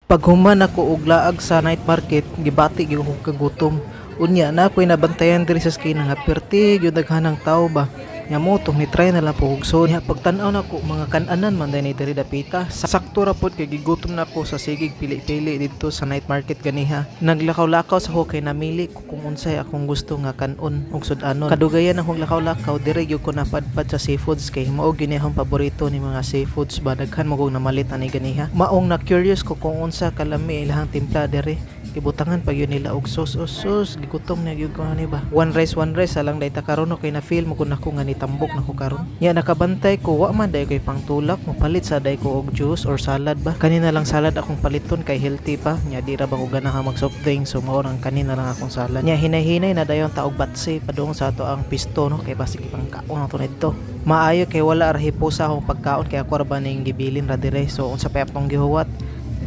Paghuman ako og laag sa night market, gibati gyud ko kagutom. Unya na ako'y nabantayan diri sa eskina nga perti gyud daghanang tao ba. Nya mo tong ni try na lang po og sud. Nya pagtan-aw nako, mga kan-anan man diay ni diri dapita. Sakto ra pod kay gigutom na ako sa sigig pili-pili didto sa night market ganiha. Naglakaw-lakaw sa ko kay namili ko kung unsay akong gusto nga kan-on ug sud-anon. Kadugayan akong lakaw-lakaw, diri gyud ko napadpad sa seafoods kay mao gyud ni akong paborito ni mga seafoods ba, daghan mo kog namalit ani ganiha. Maong na curious ko kung unsa kalami ilahang timpla diri. Gibutangan pa gyud nila og sauce, oh sus, gigutom na gyud ko ani ba. One rice lang day ta karon no, kay na feel mo kun ako nga nitambok na ko karon. Nya nakabantay ko, wa man day koy pangtulak, mopalit sa day ko og juice or salad ba. Kanina lang salad akong paliton kay healthy pa. Nya di ra ba ko ganahan mag soft drink, so mao nang kanina lang akong salad. Nya hinay-hinay na dayon ta og batse padung sa ato ang pisto no, kay basig ipangkaon ato nidto. Maayo kay wala ra hipusa akong pagkaon kay ako ra ba ning gibilin ra dire, so unsa pa akong gihuwat,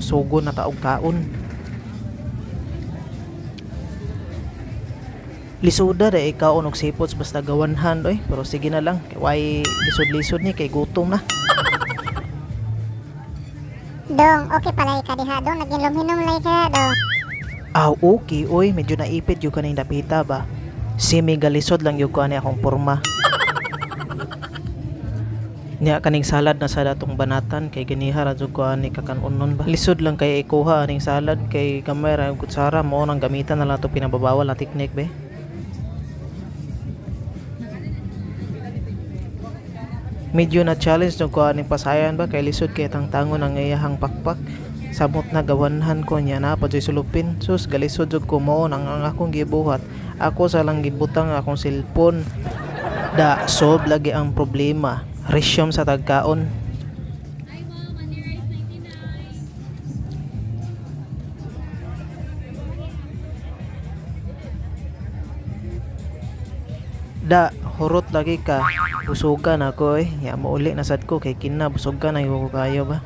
sugo na ta og kaon. Lisuda ra ikaon og seafoods basta gawanhan oy, pero sige na lang kay way lisod-lisod ni kay gutom na. Dong, okay pala ka diha dong, naginom-hinom lay ka dong. Aw, okay oy, medyo naipit gyud kaning dapita ba. Semi galisod lang gyud ko ani akong porma. Nya kaning salad na sa datong banatan kay ganiha ra jud ko ani kakan-onon ba. Lisod lang kay ikuha aning salad kay gamay ra yung kutsara, mao nang gamitan na lang to pinababawal na teknik be. Medyo na challenge jud ko aning pasayan ba kay lisod kay tangtangon ang iyahang pakpak. Samot na gawanhan ko niya na pa sulupin. Sus, galisod jud ko, mao nang ang akong gibuhat. Ako sa lang gibutang akong cellphone. Da solve lagi ang problema. Resume sa tagkaon. Hi ma'am, only rice 99. Da hurot lagi ka. Busugan ako eh. Ya mouli na sad ko kay kina busugan na ko kayo ba.